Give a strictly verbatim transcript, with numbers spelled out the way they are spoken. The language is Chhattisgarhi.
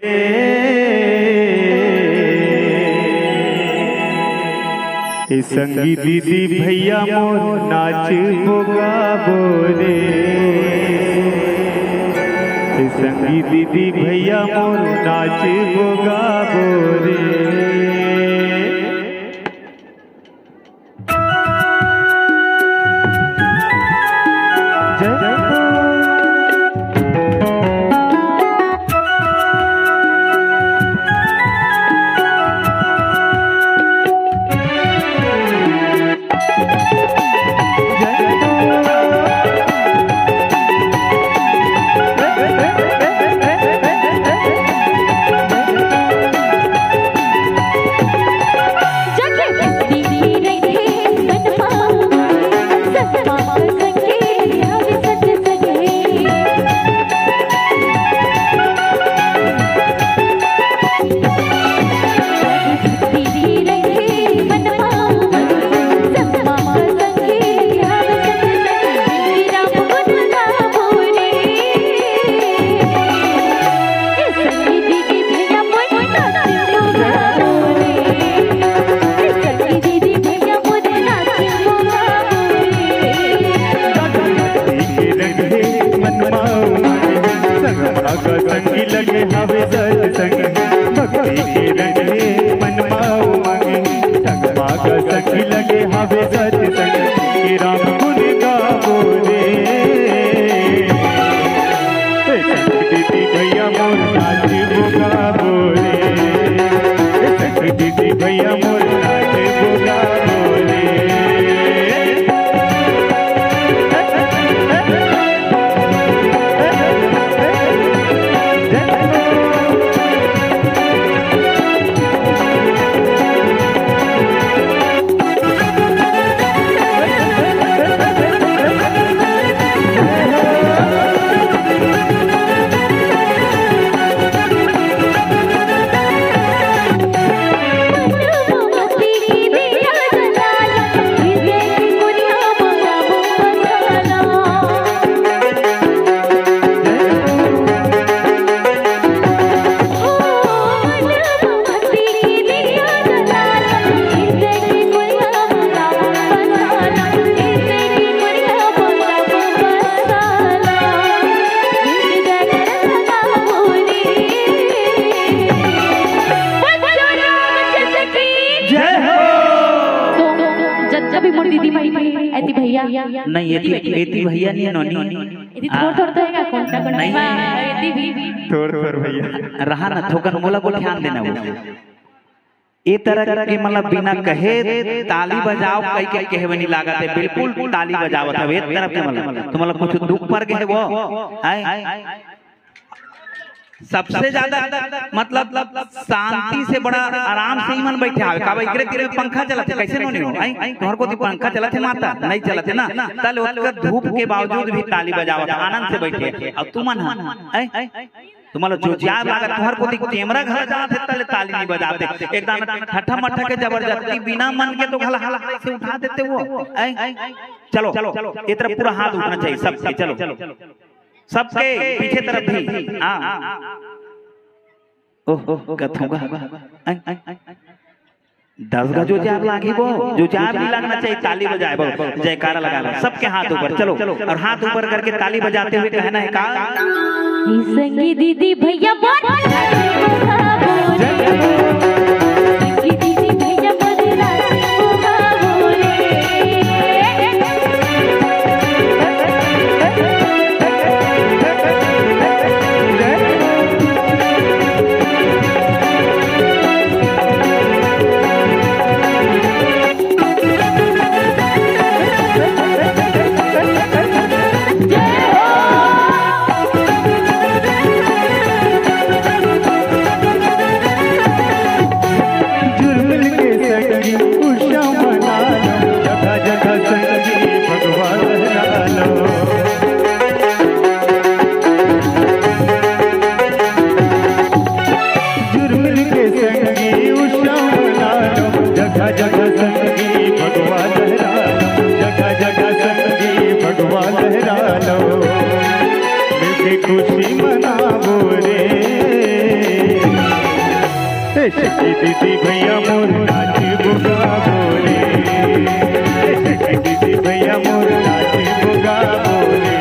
ए संगी दीदी भैया मोर नाच बोगाबो रे। ए संगी दीदी भैया मोर नाच बोगाबो रे। संगी लगे हवे सत्संग, भक्ति के रंग में मन मा उमंग। संग मागा संगी लगे हवे सत्संग, के राम गुण गाबो रे। ए संग दीदी भैया मोर नाच बोगाबो रे। ए संग दीदी भैया मोर नाच बोगाबो रे। जय हो। तो जब जब भी मोर दीदी भाई, एती भैया। नहीं, एती, एती भैया नहीं, नोनी। एती थोर थोर तो है का? कौन सा, कौन सा? नहीं। हाँ, एती भी। थोर थोर भैया। रहा ना, थोकन मोला को ध्यान देना वो। ए तरह के मतलब बिना कहे ताली बजाओ कहि के कहे बर नइ लागत हे, बिल्कुल ताली बजावत हवे ए तरफ के मतलब। तो मतलब कुछ दुख पर गए वो, हैं? सबसे ज्यादा मतलब शांति से बड़ा आराम से इमन बैठे हवे। काबर एकरे तीर में पंखा चलत हे, कैसे नो नइ हो? हैं? तुंहर कोती पंखा चलत हे माता? नइ चलत हे ना। तले ओतका धूप के बावजूद भी ताली बजावत, आनंद से बैठे। अउ तुमन ह, हैं? तुमन ला जोजियार लागत, तुंहर कोती कैमरा घला जात हे, तले ताली नइ बजाते। एकदम ठट्ठा मट्ठा के जबरदस्ती, बिना मन के तो घला हाथ से उठा देते वो। ऐ, चलो, ए तरफ पूरा हाथ उठना चाहिए सबके, चलो। सबके पीछे तरफ भी, हाँ। ओह, ओह, कथूंगा। ऐ, ऐ, ऐ। दस गज जोजियार लागी वो, जोजियार नइ लागना चाहिए, ताली बजाए वो, जयकारा लगा लो, सबके हाथ ऊपर, चलो, और हाथ ऊपर करके ताली बजाते हुए कहना है का? संगी दीदी भैया मोर संगी दीदी भैया मोर दीदी भैया मोर नाच बुगा बोले, दीदी भैया मोर नाच बुगा बोले।